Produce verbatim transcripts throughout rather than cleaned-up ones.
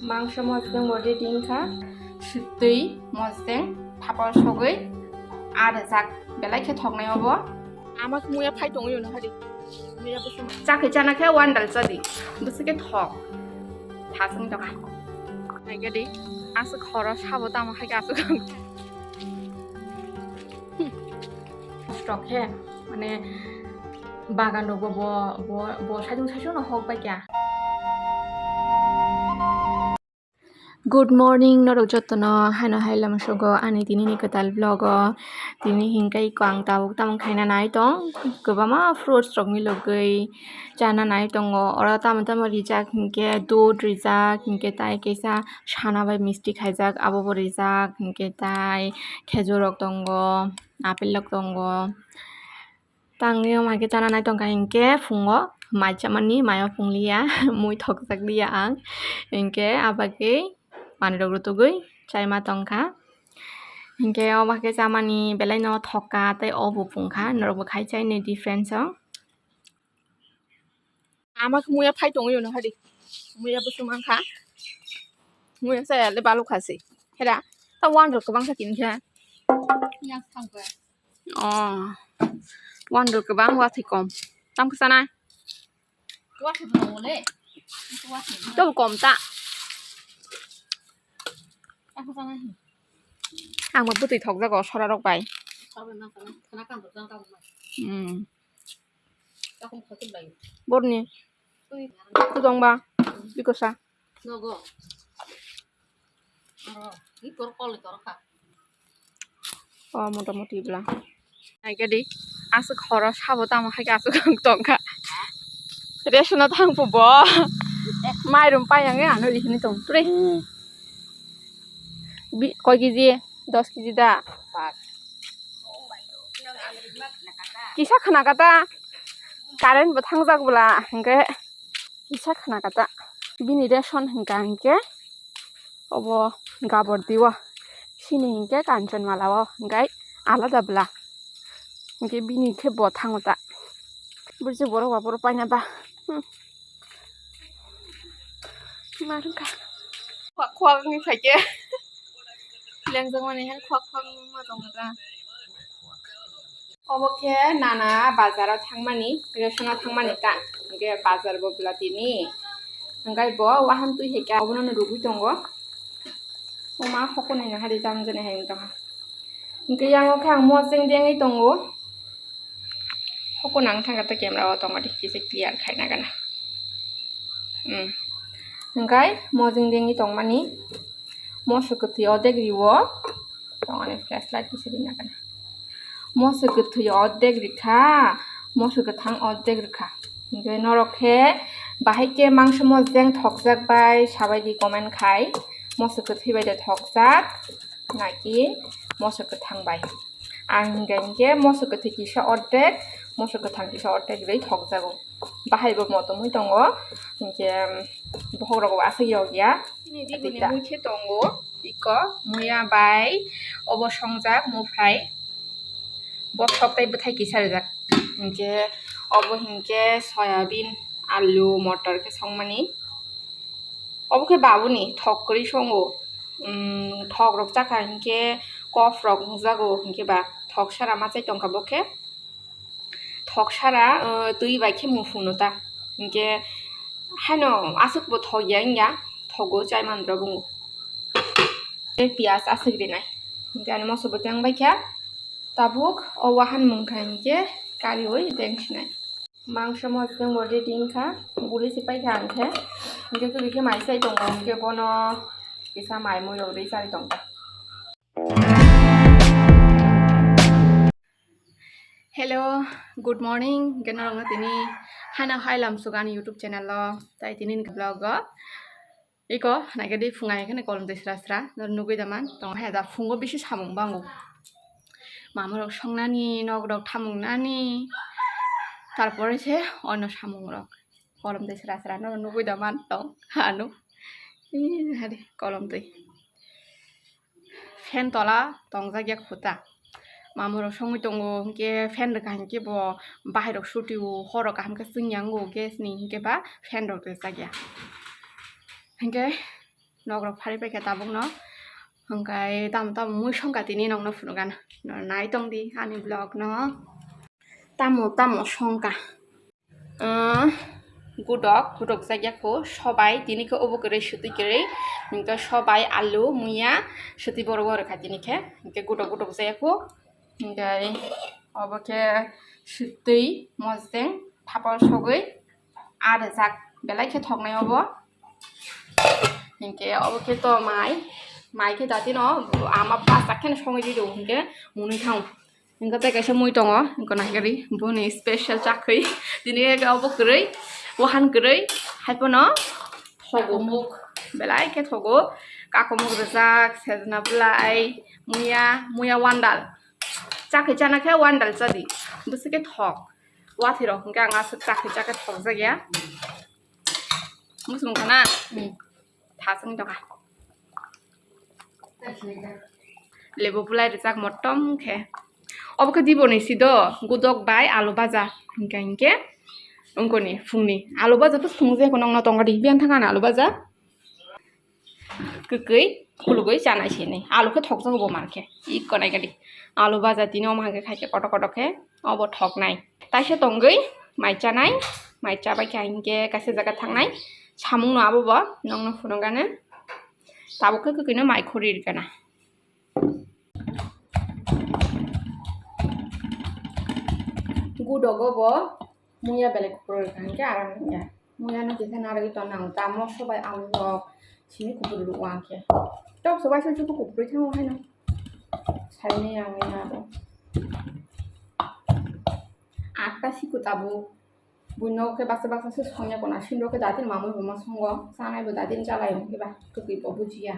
Mangso mosdeng bo ready wngkha. Sitwi mosdeng thapao sogwi ar jak belai khe thoknai obo. Ama khe muya phai tongwi no hari. Muya bwswk. Chakhe chana khe wandal chadi. Bwswk khe thok. Thasung tongkha. Naikhe di. Aswk khoro sabo tamo hai khe aswk. Kosto khe mane bagan rok bo, bo, bo, bo sajung sajung no hok bai kya. Good morning norok jotono, haino hai lama sogo ani tini ni kwtal vlog o. Tini hinkhe iko ang tabuk tamo khaina nai tong, kwbangma fruits rok milogwi chana nai tongo. Oro tamo tamo rijak hinkhe dudh rijak, hinkhe tai kisa sana bai misti khaijak, abo bo rijak, hinkhe tai khejur rok tongo, apple rok tongo. Tangwi o maikhe chana nai tongkha hinkhe phungo mai chamani, mayo phungliya, mui thokjak liya ang. Hinkhe abagwi manwirok rutugwi chaima tongkha. Hinkhe o maikhe chamani belai no thokka tei o bo phungkha, norokbo khai chainai difference o. Ama khe muya phai tongwi no hari. Muya bwswk mankha. Muya chaya le balukha se. Hera. Ta wandal kwbangkha tini khe. Oh. Wandal kwbang, watwi kom. Tam khe chanai. Watwi bo le. Watwi. To kom ta. Tam khe chanai. Ang ma bwtwi thokjago sora rok bai. Sora bai ma chanai. Khana kam rok jang kam ma. Hmm. Borni. Tui tongba. Bikosa. O motamuti bla. Naikhe di. Aswk khoro sabo tamo hai khe aswk ang tongkha. Ration o thangphu bo. Mairum pai ang ano rihini tong. Turi. Bi-, koi kg? Dos kg da? Kisa khna kata, current bo thangjak bwla, hinkhe kisa khna kata. Bini ration hinkha hinkhe obo Gabordi o, sini hinkhe Kanchanmala o, hinkhe alada bwla, hinkhe bini khe bo thango ta. Bwrwi borok ba borok paina ba. Hmm. Ma wngkha. Khwak khwak wngwi phaikhe. Lengjakmani hai khwak khwak wngma tongkha. Obo khe nana bazar o thangmani, ration o thangmani ta. Hinkhe bazar bo bwla tini. Hinkhe bo wahan twi hai khe abono rwgwi tongo. Oma hokonai no hari jani jani hai wng tongkha. Hinkhe yang o khe ang mosdeng dengwi tongo. Hoko nang thangkha ta camera o tongo di kisa clear khaina gana. Hmm. Hinkhe mosdeng dengwi tongmani moso kwthwi ordek riwo. Tongani flashlight kisa rina gana. Moso kwthwi ordek rikha, moso kwthang ordek rikha. Hinkhe norok khe bahai khe mangso mosdeng thokjak bai sabai di comment khai. Moso kwthwi bai de thokjak. Naki moso kwthang bai. Ang hinkhe, hinkhe moso kwthwi kisa ordek, moso kwthang kisa ordek rwi thokjago. Bahai bo motomwi tongo, hinkhe bokhok rok bo aswk yokya. Chini bibini mui khe tongo, iko muya bai obo songjak mufrai. Bothok tei bwthai kisa rijak. Hinkhe obo hinkhe soyabin, alu, motor khe songmani. Obo khe babuni thok kwrwi songo. Umm, thok rok chakha hinkhe kof rok wngjago hinkhe ba thok sara ma chai tongkha bo khe. Thok sara, uh, twi bai khe mufung no ta. Hinkhe haino aswk bo thok ya wngya, thogo chai man rok wngo. Tei piyaj aswk rinai. Hinkhe ani moso bo teng bai kha. Tabuk o wahan mung kha hinkhe kariui deng sinai. Mangso mosdeng bo ready wngkha, guli se paikha ang khe. Hinkhe kwrwi khe mai sai tongo, hinkhe bono kisa mai mui rok rwi chari tongkha. Hello, good morning. Hinkhe norokno tini haino hai lamsuk ani YouTube channel o, tai tini ni vlog o. Iko naikhe di phungai kheno kolom twi sra sra no nugui da man tong hai da phungo bisi samung bango. Mama rok songnani, nok rok thamung nani, tarpore se ono samung rok kolom twi sra sra no nugui da man tong ano. Ih, hari kolom twi. Fan tola tongjak ya khuta. Mama rok songwi tongo, hinkhe fan rwkha hinkhe bo bahai rok suti o, horo kaham khe chwngya wngo gas ni, hinkhe ba fan rok rwjak ya. Hinkhe Nok rok phari paikha tabuk no. Hwnkhe tamo tamo mui songkha tini nokno phunukgana. Nai tongdi ani vlog no. Tamo tamo songkha. Ah, gudok, gudok jakya kho, sobai, tini khe obo kwrwi, swtwi kwrwi. Hwnkhe sobai, alu, muya, swtwi borok o rwkha tini khe. Hwnkhe gudok, gudok jakya kho. Hwnkhe obo khe swtwi, mosdeng, phapor sogwi, ah, rwjak. Belai khe thoknai obo. Hwnkhe obo khe to mai, mai khe datino ama bachak kheno songwi rw, hwnkhe mwnwi thang. Hwnkhe tei kaisa mui tongo, hwnkhe naikhe ri, boni special chakri. Tini khe obo kwrwi, wahan kwrwi, hai phano thogo muk, belai khe thogo. Kakomuk rwjak, sejna bwlai, muya, muya wandal. Chakri chana khe wandal chadi, bwswk khe thok. Wathwi rok hwnkhe ang aswk chakri chakhe thokjak ya. Muchung khana? Hmm. Thasung tongkha. Lebu bulai rijak motom khe. Obo khe diboni sido, gudok bai alu baja. Hwnkhe hwnkhe wngkoni phungni. Alu baja to sung je kono wngna tongkha di. Biyang thangkha na alu baja. Kwkwi khulugwi chanai sini. Alu khe thokjago bo mankhe. Ikko naikha di. Alu baja tini omo hwnkhe khaikhe kotor kotor khe. Obo thoknai. Taisa tongwi mai chanai, mai chabai kha hinkhe kaisa jaga thangnai. Samungno abobo nokno phunukgana. Tabuk khe kwkwino mai khuri rwgana. Gudogo bo muya belai kupuro rwkha hinkhe aram rwya. Muya no kisa narwgwi tonna ang tamo sobai alu rok simi kupuro rwo ang khe. Tok sobai se chuku kupuro thango haino. Saimaya ang ya bo. Atta siku tabuk. Buino khe baksa baksa se songya kona, sinro khe datin mamui buma songo, chanai bo datin chalai hwnkhe ba, kwtwi bo bujiya.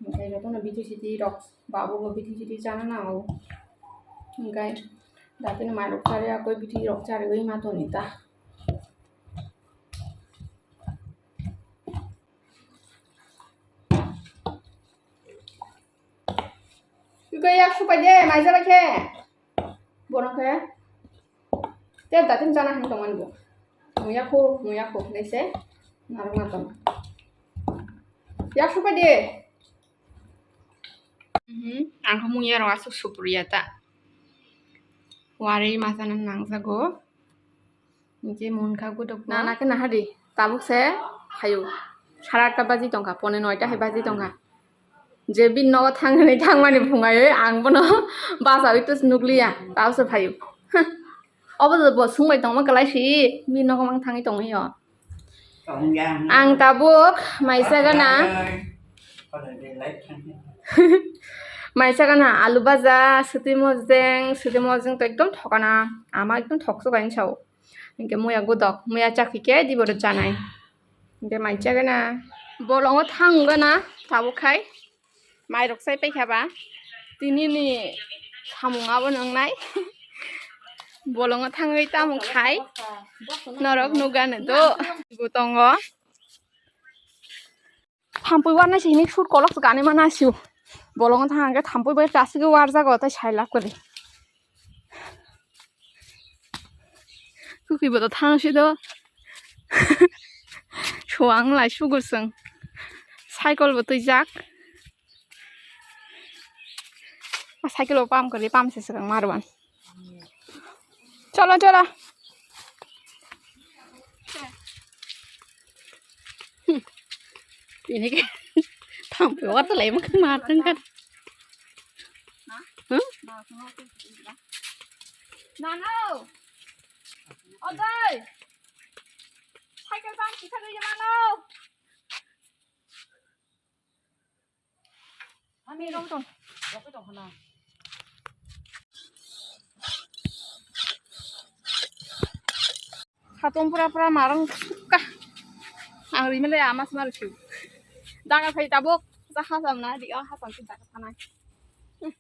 Hwnkhe jotono bithi sithi rok, babu bo bithi sithi chana nango. Hwnkhe datin mai rok chariya koi bithi rok chariwi ma toni ta. Iko yak supai de, mai jaba khe. Bono khe. Te datin chana hwn tongmani bo. Muya kho, muya kho, hinwi se narwkna tong. Yak supai de. Mhm, ang khe muya rok aswk supuriya ta. Warwi ma chana nangjago. Hinkhe munkha gudok. Na, na khe naha di. Tabuk se phaio. Sara atta baji tongkha, pone noita hai baji tongkha. Je bini nogo thang hinwi thangmani phungai ang bono bachawi tus nukliya. Tabuk se phaio. Obo bo sungbai tongma kwlai si, bini nogo mang thangwi tongwi o. Ang tabuk maisa gana. Maisa gana alu baja, swtwi mojeng, swtwi mojeng to ekdom thokana. Ama ekdom thoksokaini sao. Hinkhe muya gudok, muya chakhi khe diboro chanai. Hinkhe mai chagana. Bolongo thang gana, tabuk khai. Mai rok chai paikha ba. Tini ni samung abo nwngnai. Bolongo thangwi tamo khai. Norok nukgana do. Bo tongo. Thampui warnai se hini sut kolok se gani mana siu. Bolongo thang hwnkhe thampui bai kasike warjago tei sai lab kwrwi. Kwkwi bo to thang si do. Suang lai sugo chwng. Cycle bo twijak. A cycle bo pump kwrwi, pump se swkang ma rwan. Cholo, cholo. Hmm. Ini ke thampui wa talai ma kang ma tang kan. Hmm? Nano. Odoi. Cycle pump kita dulu nano. Ami rong tong. Satung pura pura marang suka. Ang rimele amas maru su. Daga phai tabuk. Jaha samna di, oh, hasam si daga thanai. Hmm.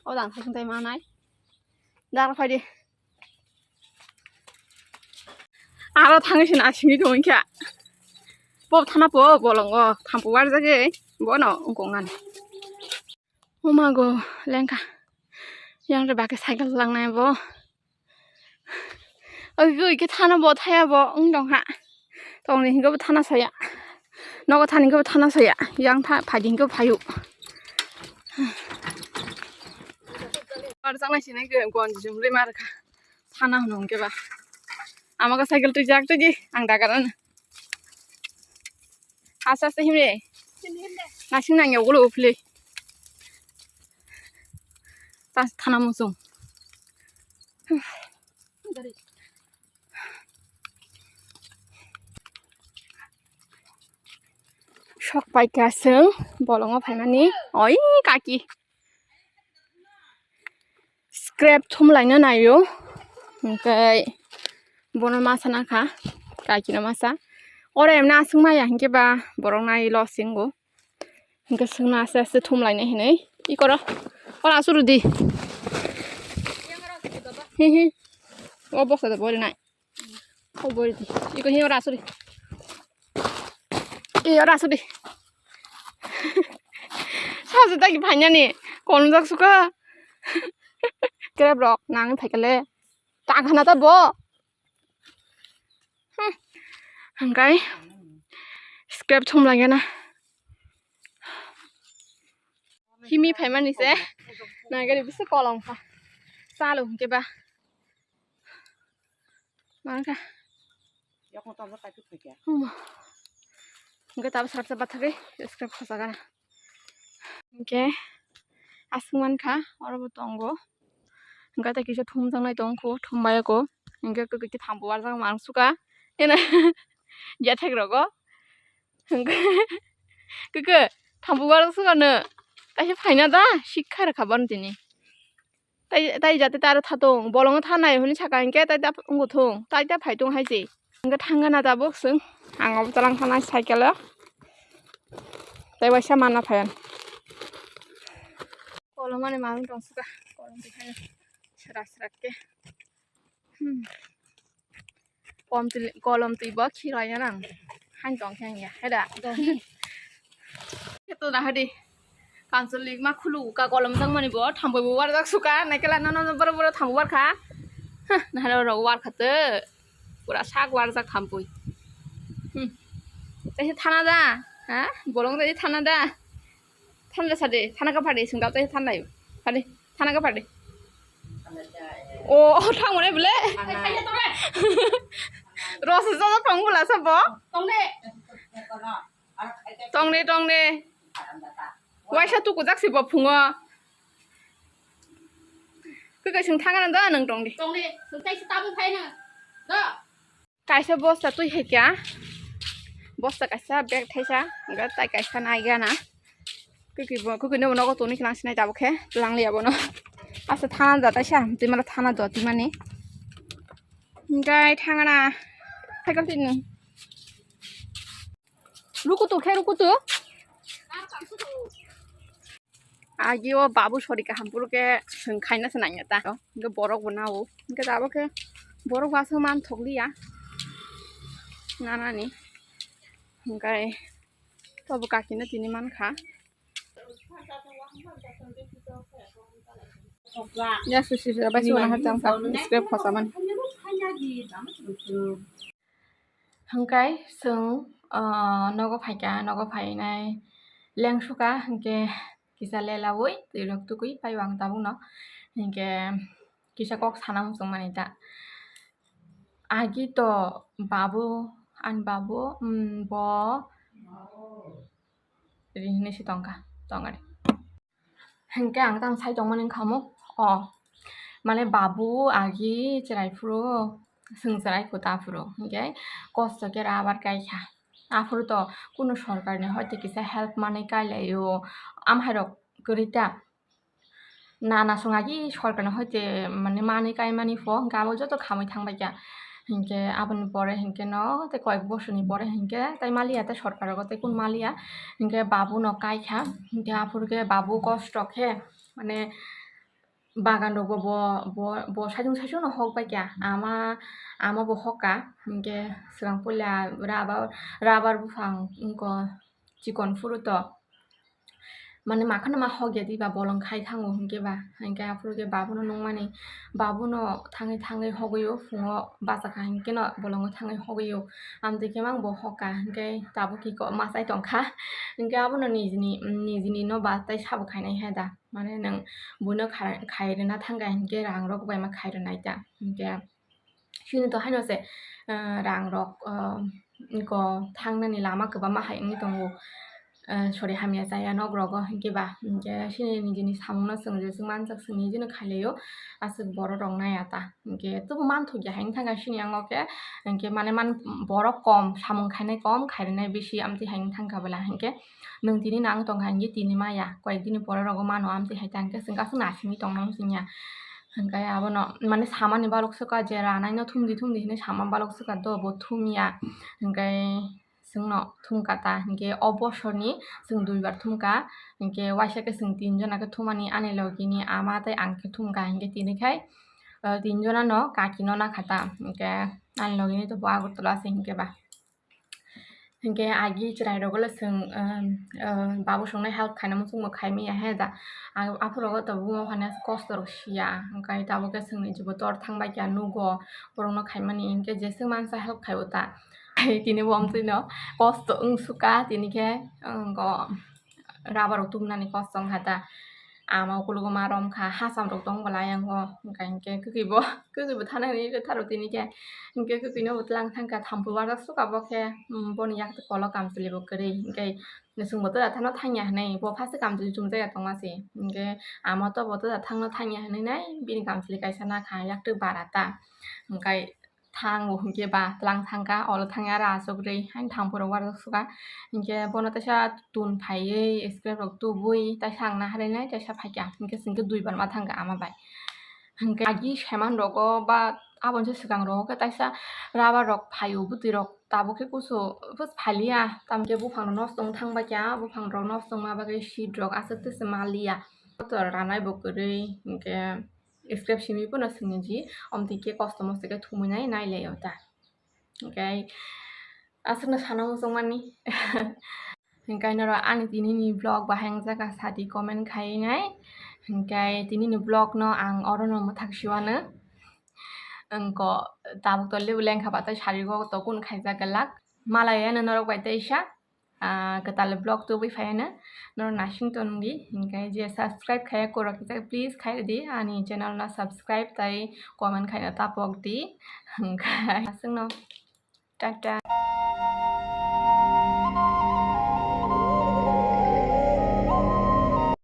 Oh, dang thai thai manai. Daga phai di. Aro thangwi se asingwi tongwi kha. Bo thana po bolongo thampo warjagwi bono wngkong ani. Umago lengkha. Yang re bake cycle langnai bo. Oi, oi, ke thana bo thaya bo wng tong ha. Tongni hingo bo thana saya. Nogo thani khe bo thana saya, yang tha phai di hwnkhe bo phaio. Ar jangnai sinai khe gonji jumlai ma rwkha. Thana hwno hwnkhe ba. Ama khe cycle twijak twi di, ang dagar ano. Aste aste himre. Nasing nang ya ulo uphli. Ta thana muchung. Sok paikha chwng bolongo phaimani. Oi kaki. Scrap thum laina naio. Hwnkhe bono masa nakha. Kaki no masa. Oro emna aswk maya hwnkhe ba borok nai losingo. Hwnkhe swngna aste aste thum laina hinwi. Ikoro. Oro asuru di. Hi hi. O bosta da bori nai. O bori di. Iko hi ora asuri. I ora asuri. Sasu taki phanyani. Konjak suka. Kere brok nang phaikale. Tang khana ta bo. Hmm. Hangkai. Scrap thum lagena. Himi phaimani se. Nagari bisa kolong kha. Salo hingke ba. Mangka. Yakno tamo kaitu khaikya. Omo. Hingke tabo sarap sarap bathagwi scrap khosagana. Hingke aswk mankha oro bo tongo. Hingke tei kisa thumjaknai tongkho, thumbayakho. Hingke kwkwi thambo warjak mangsuka. Eno yathek rogo. Hingke kwkwi thambo warjak sukano. Kaisa phaina da sikha rwkha bono tini. Tai, tai jate ta aro thatong, bolongo thanai hwnwi saka hinkhe tai ta wngthong, tai ta phaitung hai se. Hinkhe thangana tabuk chwng, ang obo chalang thanai cycle o. Tai waisa manna phaiyan. Kolomani manwi tong suka, kolom twi phaiyan. Srak srak khe. Hmm. Kolom twi, kolom twi bo khiraya nang. Hain tong khe ya, heda. Kheto na hadi. Kanchwlwi ma khulu ka kolom jang mani bo thambwi bo warjak suka, naikela nono boro boro thambwi warkha. Huh, nahalo rok warkha to. Pura sak warjak thambwi. Hmm. Tei thana da. Ha? Bolong tei thana da. Thana sade, thana ka phade, sungdao tei thana yo. Phade, thana ka phade. O, o, thang mane bole. Rose jaja tong bula sabo. Tong de. Tong de, tong de. Waisa tukujak si bo phungo. Kwkai sung thangana da nang tong de. Tong de, sung tai si tabu phai na. Da. Kaisa bosta twi hai kha. Bosta kaisa bag thaisa, hingke tai kaisa nai gana. Kwkwi bo, kwkwi no nogo toni khe nang sinai tabuk khe, tlang liya bono. Asa thana da taisa, twi mala thana da twi mani. Hingke thangana, cycle twi nung. Rukutu khe rukutu. Agi o babu sori kaham phuru khe swng khaina se nangya ta. Hingke borok bo nao. Hingke tabuk khe borok bo aswk man thok liya. Nanani. Hingke tobo kakino tini mankha. Ya susi bai sona ha tang kha. Scrap khosa man. Hingke chwng, ah, nogo phaikha, nogo phainai lengsuka, hingke kisa lelaui twirok tukui paibo ang tabukno. Hingke kisa kok sana muchungmani ta. Agi to babu, ani babu, mm, bo ri hinui se tongkha, tongari. Hingke ang tang sai tongmani wngkha mo, o, mane babu agi cherai phuru, chwng cherai kho ta phuru, hingke kosto khe rubber kaikha. Aphuru to kunu sorkarni hoite kisa help manwi kailaio, amhairok kwrwi ta. Nana chwng agi sorkarni hoite mane manwi kaimani pho, hingke abo joto khamwi thangbaikha. Hingke aboni pore hingke no tei koyek bosorni pore hingke tei maliya tei sorkar rogo tei kunu maliya. Hingke babu no kaikha, hingke aphuru khe babu kosto khe mane bagan rogo bo, bo, bo saichung saichung no hok baikha. Ama, ama bo hokha, hingke swkang puila rubber, rubber buphang wngkha chikon phuru to. mane makhano ma hokya di ba bolong khai thango hinkhe ba, hinkhe aphuru khe babuno nungmani, babuno thangwi thangwi hogwi o phungo bachakha hinkhe no bolongo thangwi hogwi o, amtwi khe mang bo hokha hinkhe tabuk khe ko ma chai tongkha, hinkhe abono nijini nijini no ba tai sabo khainai hai da, mane nwng buino khai rwna thangkha hinkhe rang rok bai ma khai rwnai ta hinkhe. Chini to haino se, ah, rang rok, ah, iko thangnani lama kwbangma hai wngwi tongo. Ah, sorry, hamya chaya nok rogo hinkhe ba, hinkhe chini nijini samungno chwng jeswk manjak chwng nijino khailaio, aswk borok rok naiya ta. Hinkhe tobo manthokya hai wngthangkha chini yango khe, hinkhe mane man borok kom, samung khainai kom, khairwnai bisi, amtwi hai wngthangkha bwla hinkhe nwng tini nang tongkha hinkhe tini maya, koyek dini pore rogo mano amtwi hai ta hinkhe chwng aswk nasingwi tongnang chwngya. Hinkhe abono mane samani balok swkha je ranaino thumdi thumdi hinwi sama balok swkha do bo thumya. Hinkhe chwngno thumkha ta hinkhe o bosorni chwng duibar thumkha. Hinkhe waisa khe chwng tinjona khe thumani ani logini ama tei ang khe thumkha hinkhe tini khai, ah, tinjonano kakino nakha ta hinkhe ani logini to bo Agartala se hinkhe ba. Hinkhe agi chwrai rogo le chwng, um, um, babu songno help khaina muchungbo khai manya he da. Ang aphuru rogo tabuk wngmani kosto rok sia, hinkhe tabuk khe chwngni jibo tor thangbai kha nugo, borokno khaimani hinkhe jeswk mansa help khai o ta. Tini bo amtwino kosto wngsukha, tini khe, um, go rubber rok tubunani kosto wngkha ta. Ama ukologo ma romkha, hacham rok tong bwla ayang o, hinkhe kwkwi bo, kwkwi bo thana hinwi rw tharo tini khe. Hinkhe kwkwi no bo twlang thangkha, thampui uajak sukha bo khe, um, boni yak twi kolok kamchwlwi bo kwrwi. Hinkhe chwng bo twda thangno thangya hinwi, bo phase kamchwlwi chumjak ya tongma se. Hinkhe ama to bo twda thangno thangya hinwi nai bini kamchwlwi kaisa nakha, yak twi bara ta. Hinkhe thango hinkhe ba twlang thangkha, olo thangya aro achuk rwi haino thampui rok uajak sukha. Hinkhe bono teisa tun phaiwi scrap rok tubui teisa ang naharwi nai teisa phaikha, hinkhe chwng khe duibar ma thangkha ama bai. Hinkhe agi saiman rogo ba aboni se swkang rogo khe teisa rubber rok phaio bwtwi rok, tabuk khe kusu phaliya, tamo khe buphang rok nosto wng thang bai kha, buphang rok nosto wngma bagwi seed rok aswk twi se maliya. Kotor ranai bo kwrwi hinkhe scrap simi phano chwngni ji, omtwi khe kosto mosto khe thumui nai nai lai o ta. Hinkhe aswkno sana muchungmani. Hinkhe norok ani tinini vlog bahai wngjak kha sadi comment khai nai. Hinkhe tinini vlog no ang orono mwthak siwano. Wngkha tabuk to lebu lengkha ba tei sarigo to kun khaijak glak. Malai ano norok bai teisa, ah, kwtal vlog tubui phaiano norok nasing tongdi. Hinkhe je subscribe khaiya korok kisa please khai di ani channel no subscribe tei comment khaina tapok di. Hinkhe aswkno. Tata.